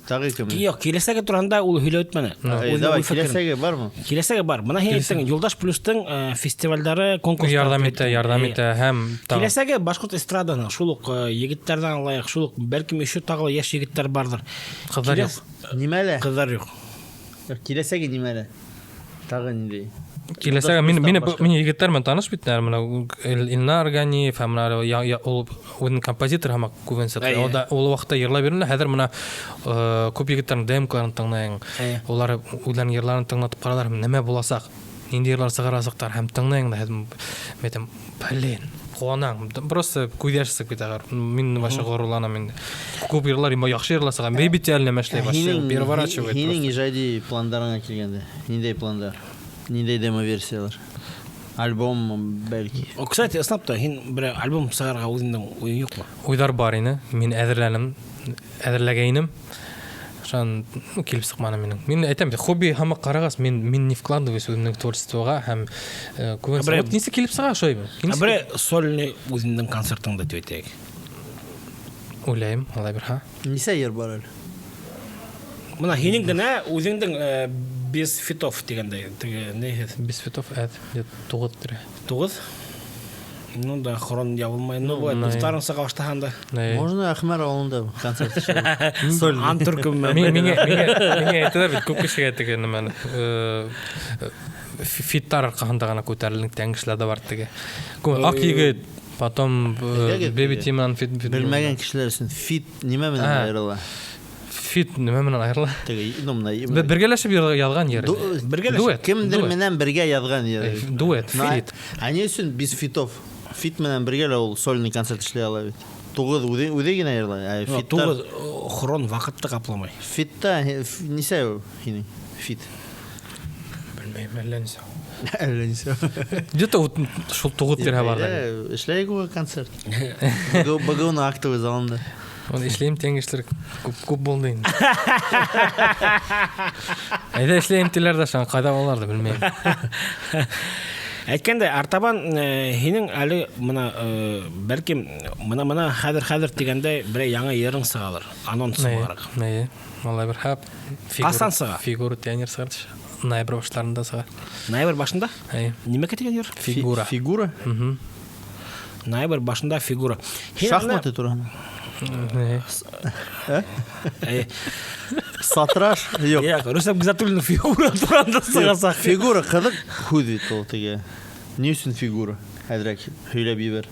Speaker 1: тағы кем?
Speaker 3: Юҡ, киләсәге тураһында ул һөйләп үтмәне.
Speaker 1: Эй,
Speaker 3: Үҙенең
Speaker 1: давай,
Speaker 3: уй-фекерен.
Speaker 1: киләсәге бармы?
Speaker 3: Киләсәге бар. Бына һин әйттең, Юлдаш плюстың фестивальдары, конкурстары
Speaker 2: Ярҙам
Speaker 3: тип
Speaker 2: итә,
Speaker 3: әйттең.
Speaker 2: ярҙам
Speaker 3: Эйе.
Speaker 2: итә һәм тағы.
Speaker 3: Киләсәге башҡорт эстраданың шул уҡ егеттәрҙән алайыҡ, шул уҡ бәлкем еще тағы ла йәш егеттәр барҙыр.
Speaker 2: Ҡыҙҙар
Speaker 3: Киләс-
Speaker 2: юҡ.
Speaker 1: Нимәлә?
Speaker 3: Ҡыҙҙар юҡ.
Speaker 1: Юҡ, киләсәге нимәлә? Тағы ниндәй?
Speaker 2: Киләсәге
Speaker 1: Юлдаш
Speaker 2: мин,
Speaker 1: плюстан
Speaker 2: мин,
Speaker 1: башҡа.
Speaker 2: мин егеттәр менән таныш бит, менә Илнар Ганиев һәм менә я, ул үҙенең композитор һәм күбенсә.
Speaker 3: Әйе.
Speaker 2: Ул да, ул ваҡытта йырлай бирелә. Хәҙер менә күп егеттәрнең демкаларын тыңлайың.
Speaker 3: Әйе.
Speaker 2: Улар үҙләренең йырларын тыңлатып ҡаралар, нимә буласаҡ? Ниндәй йырлар сығарасаҡтар һәм тыңлайың да, хәҙер мин әйтәм, блин, ҡыуанам. Просто күҙ йәше сығып китә. Мин вообще ғорурланам инде. Күп йырлар, именно яҡшы йырлар сыға. Baby T әле нәмә эшләй, вообще переворачивает
Speaker 1: Һинең
Speaker 2: просто.
Speaker 1: ижади пландарыңа килгәндә, ниндәй пландар? Ниндәй демо-версиялар? Альбом, бәлки.
Speaker 3: О, кстати, ысынлап та, һин бер альбом сығарырға үҙеңдең уйың юҡмы?
Speaker 2: Уйҙар бар ине. Мин әҙерләнем, әҙерләгәйнем. Шунан, ну, килеп сыҡманы минең. Мин әйтәм бит, хобби һымаҡ ҡарағас, мин не вкладываюсь үҙемдең творчествоға һәм күбенсә вот нисек килеп сыға шулай.
Speaker 3: Ә берәй сольный үҙеңдең концертыңды тип әйтәйек.
Speaker 2: Уйлайым, алай бер, ха.
Speaker 1: Нисә йыр бар әле?
Speaker 3: Бына һинең генә үҙеңдең без фитов тигәндәй, теге ни һеҙ?
Speaker 2: Без фитов, әҙ, где-то 9 тирә.
Speaker 3: 9? Ну да, хрон ябылмай. Ну,
Speaker 2: Ну,
Speaker 3: бывает,
Speaker 2: на-
Speaker 3: дуҫтарың сыға башлаһаң да.
Speaker 2: Ней.
Speaker 1: Можно Әхмәр ауылында концерт эшләй? Сольный.
Speaker 3: Ан төркөм менән.
Speaker 2: Миңә әйтәләр бит, күп кешегә теге нәмәне, фиттар арҡаһында ғына күтәрелдең тигән кешеләр ҙә бар теге. Күп, Аҡ егет, потом,
Speaker 1: Әйҙәгеҙ,
Speaker 2: Baby
Speaker 1: теге.
Speaker 2: Team менән фит, фит.
Speaker 1: Белмәгән кешеләр өсөн фит нимә менән
Speaker 2: А.
Speaker 1: айырыла?
Speaker 2: Фит нимә менән айырыла?
Speaker 1: Теге, ну, мына, мына.
Speaker 2: Бергәләшеп яҙған йыр.
Speaker 3: Бергәләшеп?
Speaker 2: Дуэт.
Speaker 1: Кемдер
Speaker 2: Дуэт.
Speaker 1: менән бергә яҙған йыр.
Speaker 2: Дуэт,
Speaker 1: На,
Speaker 2: фит.
Speaker 1: ә ни өсөн без фитов? Фит менән бергә лә ул сольный концерт эшләй ала бит. Туғыҙ үҙе генә йырлай. Ә
Speaker 3: Ну,
Speaker 1: фиттар
Speaker 3: туғыҙ, хрон ваҡытты ҡапламай.
Speaker 1: Фитта, нисә ул һинең? Фит.
Speaker 2: Белмәйем, әллә нисә.
Speaker 1: Әллә нисә.
Speaker 2: Где-то вот шул туғыҙ тирә бар да.
Speaker 1: Әйҙә, эшләйек уға концерт. БГУ-ның актовый залында.
Speaker 2: Уны эшләйем тигән кешеләр күп булды инде. Әйҙә эшләйем тиләр ҙә, шуны ҡайҙа булалар ҙа белмәйем.
Speaker 3: Әйткәндәй, артабан, һинең әле бына, бәлкем, бына хәҙер тигәндәй берәй яңы йырың сығалыр, анонс
Speaker 2: Ней,
Speaker 3: булараҡ.
Speaker 2: ней, малай бер хап. Фигура,
Speaker 3: Ҡасан сыға?
Speaker 2: Фигура тренер сығар. Ноябрь баштарында сыға.
Speaker 3: Ноябрь башында?
Speaker 2: Әй.
Speaker 3: Нимә тигән йыр?
Speaker 2: Фигура.
Speaker 1: Фигура?
Speaker 2: Мгм.
Speaker 3: Ноябрь башында фигура. Һин
Speaker 1: Шахматы тураһында.
Speaker 2: Ней.
Speaker 1: Ә?
Speaker 3: Әй.
Speaker 1: Сатраш? Юҡ.
Speaker 3: Юҡ, Рөстәм Гизатуллин фигура тураһында сығасаҡ.
Speaker 1: Фигура ҡыҙыҡ һүҙ бит ул теге. Ни өсөн фигура? Әҙерәк һөйләп ебәр.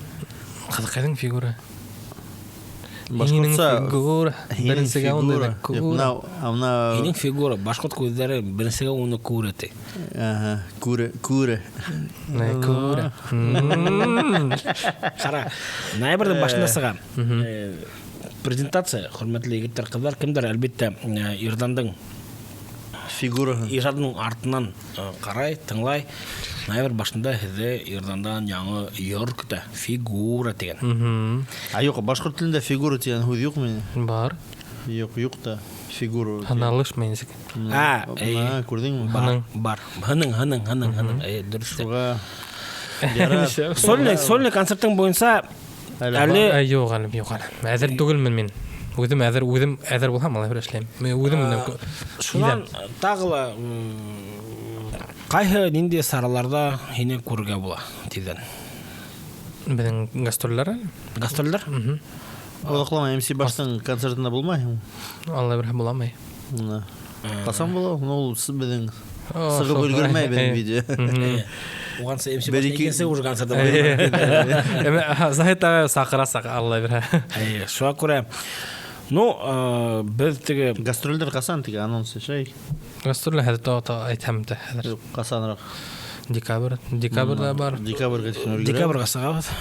Speaker 2: Ҡыҙыҡайҙың фигура.
Speaker 1: Башҡортса
Speaker 2: Һинең фигура.
Speaker 1: һинең
Speaker 2: Беренсегә ундай
Speaker 1: фигура.
Speaker 2: ҙа
Speaker 1: Юҡ,
Speaker 2: күрә.
Speaker 1: мына
Speaker 3: Һинең фигура, башҡорт күҙҙәре беренсегә уны күрә ти.
Speaker 1: Аһа, күрә, күрә.
Speaker 2: Ней, күрә.
Speaker 3: Ҡара, ноябрҙең башында сыға. Презентация, хөрмәтле егеттәр, ҡыҙҙар, кемдәр, әлбиттә, Ирдандың
Speaker 1: Фигураһын.
Speaker 3: Ижадының артынан, ҡарай, тыңлай. Ноябрь башында һеҙҙе Ирдандан яңы йыр көтә. Фигура тигән.
Speaker 1: А юҡ, башҡорт телендә фигура тигән һүҙ юҡмы ни?
Speaker 2: Бар.
Speaker 1: Юҡ, юҡ та. Фигура.
Speaker 2: Һаналышмай нисек.
Speaker 3: А,
Speaker 1: Мына,
Speaker 3: әй.
Speaker 1: күрҙеңме?
Speaker 3: Бар,
Speaker 2: Һының.
Speaker 3: бар. Һының, һының, һының, һының. Әй, дөрөҫ.
Speaker 1: Шуға ярар.
Speaker 3: Сольный, сольный концерттың буйынса
Speaker 1: Әле
Speaker 3: әле
Speaker 2: Әй, юҡ әле, юҡ әле. Әҙер түгелмен мин. Үҙем әҙер, үҙем әҙер булһам, алай бер эшләйем. Мин үҙем менән
Speaker 3: Шунан тағы ла, ҡайһы ниндәй сараларҙа һине күрергә була тиҙҙән?
Speaker 2: Беҙҙең гастролдәр әле.
Speaker 3: Гастролдәр?
Speaker 2: Мгм.
Speaker 1: Оҙаҡламай MC Баштың концертында булмайһың?
Speaker 2: Алла бирһә буламай.
Speaker 1: Мына. Ҡасан була? Ну, ул беҙҙең
Speaker 2: О,
Speaker 1: сығып
Speaker 2: шул.
Speaker 1: өлгөрмәй беҙҙең видео.
Speaker 2: Мгм.
Speaker 3: Уғанса MC
Speaker 1: Бер
Speaker 3: Баштың
Speaker 1: ике-
Speaker 3: икенсе уже концерты була.
Speaker 2: Эме, аха, Заһит ағай саҡыра саҡ, Алла бирһә.
Speaker 3: Әйе, шуға күрә. Ну, беҙ теге
Speaker 1: Гастролдәр ҡасан теге анонс эшләйек?
Speaker 2: Гастролдәр хәҙер тағы әйтһәм дә хәҙер.
Speaker 1: Юҡ, ҡасаныраҡ?
Speaker 2: Декабрь, декабрҙә бар.
Speaker 1: Декабргә тиклем өлгөрә.
Speaker 3: Декабргә сығабыҙ.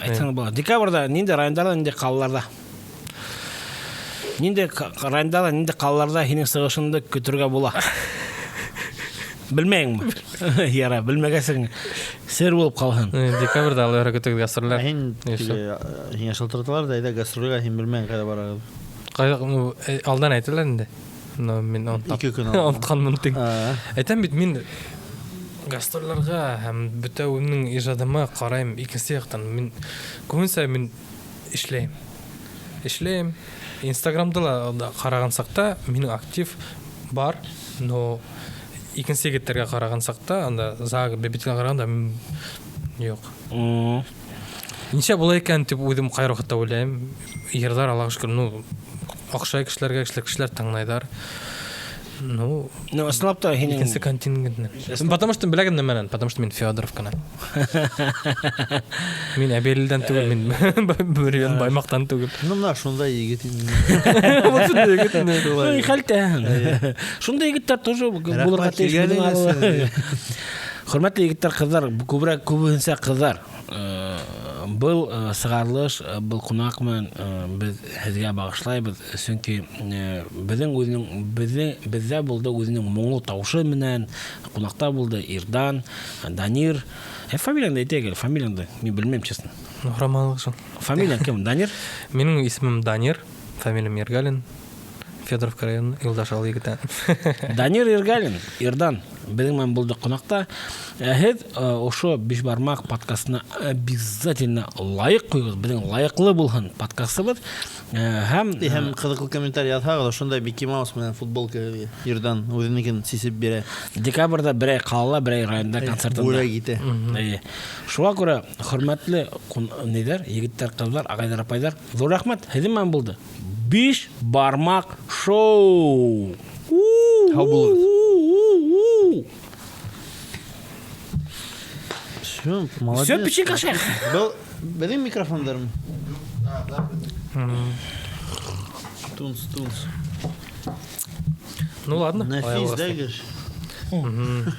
Speaker 3: Әйтһәң була. Декабрҙа ниндәй райондарҙа, ниндәй ҡалаларҙа? Ниндәй райондарҙа, ниндәй ҡалаларҙа һинең сығышыңды көтөргә була? Белмәйеңме? Яра, белмәгәсең, сер булып ҡалһын.
Speaker 2: Декабрҙә алла бирһә көтөгөҙ гастролдәр.
Speaker 1: Ә һин
Speaker 2: Ни
Speaker 1: теге, һиңә шылтыраталар ҙа, әйҙә гастролгә, һин белмәйең ҡайҙа барығыҙ.
Speaker 2: Ҡайҙа, ну, алдан әйтәләр инде. Но мин
Speaker 1: Ике көн алдан.
Speaker 2: онотҡанмын тиң.
Speaker 1: Аа.
Speaker 2: Әйтәм бит, мин гастролдәргә һәм бөтә үҙемдең ижадыма ҡарайым икенсе яҡтан. Мин күбенсә мин эшләйем. Эшләйем. Инстаграмда ла ҡараған саҡта минең актив бар, но икенсе егеттәргә ҡараған саҡта, анда Зага, Бебетиға ҡарағанда мин юҡ. Нисә була икән тип үҙем ҡайһы ваҡытта уйлайым. Йырҙар, Аллаға шөкөр, ну, оҡшай кешеләргә, кешеләр тыңлайҙар. Ну,
Speaker 3: Ну, ысынлап та һинең
Speaker 2: икенсе континенттән. Потому что беләгем нәмәнән, потому что мин Федоровканан. Мин Әбелдән түгел, мин Бөрйән Баймаҡтан түгел.
Speaker 1: Ну, мына шундай егет инде.
Speaker 2: Вот шундай егет инде.
Speaker 3: Ну, хәлтә. Шундай егеттәр тоже булырға
Speaker 1: Рәхмәт
Speaker 3: тейеш беҙҙең
Speaker 1: килгәнегеҙ
Speaker 3: арала.
Speaker 1: өсөн.
Speaker 3: Хөрмәтле егеттәр, ҡыҙҙар, күберәк күбеһенсә ҡыҙҙар. Был сығарылыш, был ҡунаҡ менән беҙ һеҙгә бағышлайбыҙ, сөнки беҙҙең үҙенең беҙҙең беҙҙә булды үҙенең моңло тауышы менән ҡунаҡта булды Ирдан, Данир. Фамилияңды әйтәйек әле, фамилияңды мин белмәйем, честно.
Speaker 2: Ну, һораманыҡ шул.
Speaker 3: Фамилияң кем? Данир?
Speaker 2: Минең исемем Данир, фамилиям Иргалин. Федоровка районы, Юлдаш ауыл егете.
Speaker 3: Данир Иргалин, Ирдан, беҙҙең менән булды ҡунаҡта. Һеҙ ошо Биш бармаҡ подкастына обязательно лайк ҡуйығыҙ, беҙҙең лайыҡлы булһын подкастыбыҙ. Һәм
Speaker 1: Һәм ҡыҙыҡлы комментарий яҙһағыҙ, ошондай Микки Маус менән футболка һеҙгә Ирдан үҙенекен сисеп бирә.
Speaker 3: Декабрҙә берәй ҡалала, берәй районда концертында.
Speaker 1: Бүләк итә.
Speaker 3: Эйе. Шуға күрә, хөрмәтле ниҙәр, егеттәр, ҡыҙҙар, ағайҙар, апайҙар, ҙур рәхмәт, һеҙҙең менән булды Биш бармаҡ шоу.
Speaker 1: Һау булығыҙ. Все, молодец.
Speaker 3: Все, печенька шех.
Speaker 1: Был беҙҙең микрофондармы? Тунс, тунс.
Speaker 2: Ну ладно.
Speaker 1: Нәфис, да, говоришь?
Speaker 2: Мгм.